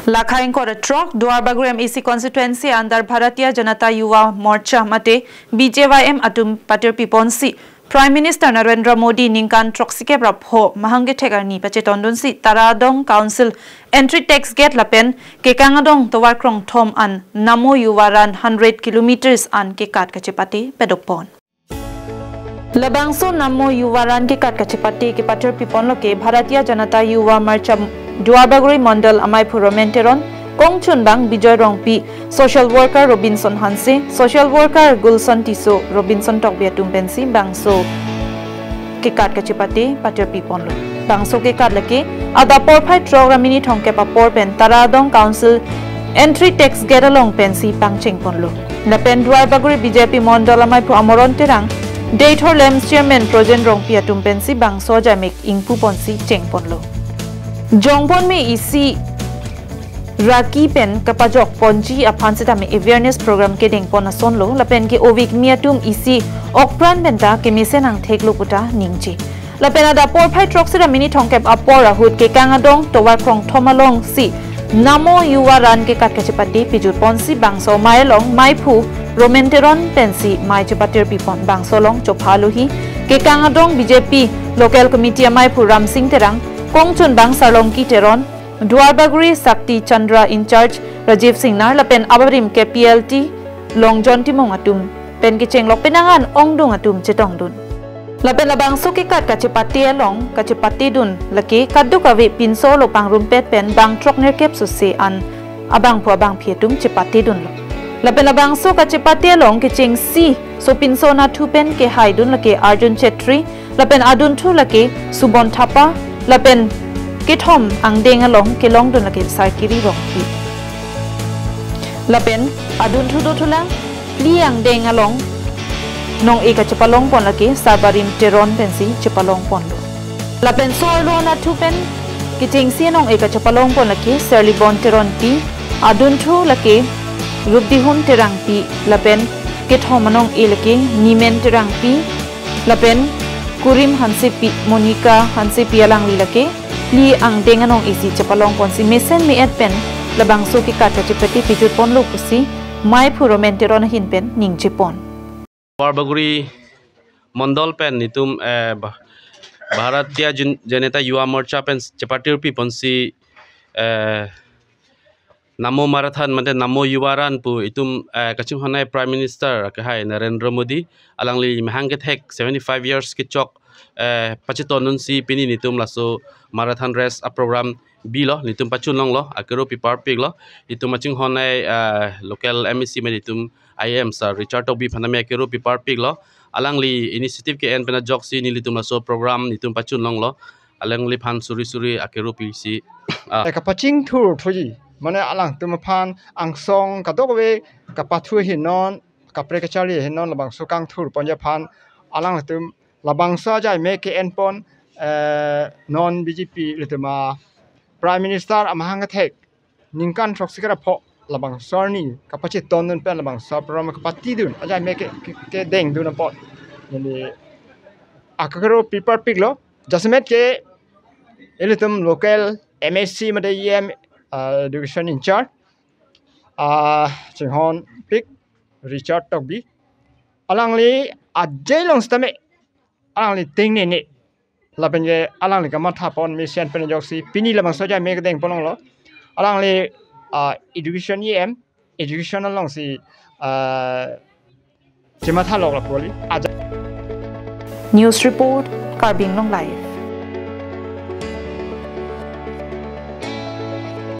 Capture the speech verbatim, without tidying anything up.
Lakhai ingkoi ra throk Duarbagori M A C constituency under Bharatiya Janata Yuva Morcha mate B J Y M atum patirpi ponsi Prime Minister Narendra Modi ningkan throksikep ra pho mahang kethek arni pachetondunsi Taradong Council entry tax gate lapen Kekangadong tovar krongthom an Namo Yuva Run hundred kilometers an kekat kachepate padok pon. Labangso Namo Yuva Run kekat kachepate kepatirpi ponlo ke Bharatiya Janata Yuva Morcha Duarbagori Mondol amaiphu Romen Teron, kongchunbang Bijoy Rongpi, social worker Robinson Hanse, social worker Gulson Tisso, Robinson Tokbi atum pensi bangso kekat kachepate patirpi ponlo. Bangso kekat lake adap porphai throk ra minit thomkep apor pen Taradong Council entry tax gate along pensi pangcheng ponlo. Lapen Duarbagori B J P Mondol amaiphu Amoron Terang, Deithor LAMPS Chairman Projen Rongpi atum pensi bangso ajaimek ingpu ponsi cheng ponlo. Jongpon me isi raki pen kapajok ponji aphan setame awareness program kedeng pon asonlo, lapen ke-ovik mi atum isi okpran penta kemesen angthek lo puta ningje. Lapen adap porphai throksi ra minit thomkep apor ahut Kekangadong tovar krongthom alongsi Namo Yuva Run kekat kachepate pijut ponsi bangso amei along amaiphu Romen Teron pensi amei chepatirpi pon. Bangso along chopha alohi Kekangadong B J P local committee amaiphu Ramsing Terang, kongchunbang Sarlongki Teron, Duarbagori Sakti Chandra in charge Rajiv Singnar lapen abarim K P L T Longjon Timung atum pen kechenglok penang an ongdung atum chetongdun. Lapen labangso kekat kachepate along kachepatedun lake kadokave pinso lo pangrumpet pen bang throk nerkep sose an abangphu abangphi atum chepatedunlo. Lapen labangso kachepate along kechengsi sopinso nathu pen kehaidun lake Arjun Chetri, lapen adunthu lake Subon Thapa, lapen kethom angdeng along kelongdun lake Sarkiri Rongpi. Lapen adunthu dothulang phli angdeng along nong-e kachepalong pon lake Sarbarim Teron pensi chepalong ponlo. Lapen so-arlo nathu pen kechengsi nong-e kachepalong pon lake Serlibon Teronpi, adunthu lake Rupdihun Terangpi, lapen kethom anong-e lake Nimen Terangpi, lapen Kurim Hansepi, Monica Hansepi alangli lake phli angdeng anong-esi chepalong ponsi mesen me-et pen labangso kekat kachepate pijut ponlo pusi amaiphu Romen Teron ahin pen ningje pon. Duarbagori Mondol pen netum, eh, Bha-, Bharatiya Jan-, Janata Yuva Morcha pen chepatirpi ponsi, eh, Namo Marathon mate Namo Yuva Run pu itum, eh, kachinghon-ai Prime Minister akehai Narendra Modi alangli mahang kethek seventy five years kechok, eh, pachetondunsi pini netum laso marathon race aprogram bilo, netum pachun longlo, akero piparpiklo, itum kachinghon-ai, eh, local M A C mate itum I M sir Richard Tokbi aphan tame akero piparpiklo, alangli initiative ke-en pen ajoksi nelitum laso program netum pachun longlo, alangliphan suri suri akero pisi, ah. Eh, kapachingthur thuji, mane alangtum aphan angsong kadokave kapathu ahin non, kapre kacharli ahin non, labangso kangthur ponji aphan alangtum labangso ajaimek ke-en pon, eh, non B J P ilitum a Prime Minister amahang kethek ningkan throksikep ra pho labangso arni kapachetondun pen labangso program kapatidun ajaimek ke, ke, kedengdun apot neli akero piparpiklo. Jasemet ke ilitum local M A C mate E M, ah, education in charge, ah, chinghonpik Richard Tokbi, alangli ajai along setame alangli tengnene lapen ke alangli kamatha pon mesen pen ajoksi pini labangso ajaimek kedeng pon longlo. Alangli, ah, education E M, education alongsi, ah, chematha lok lapu kali. Aja- News report, Karbi Anglong Live.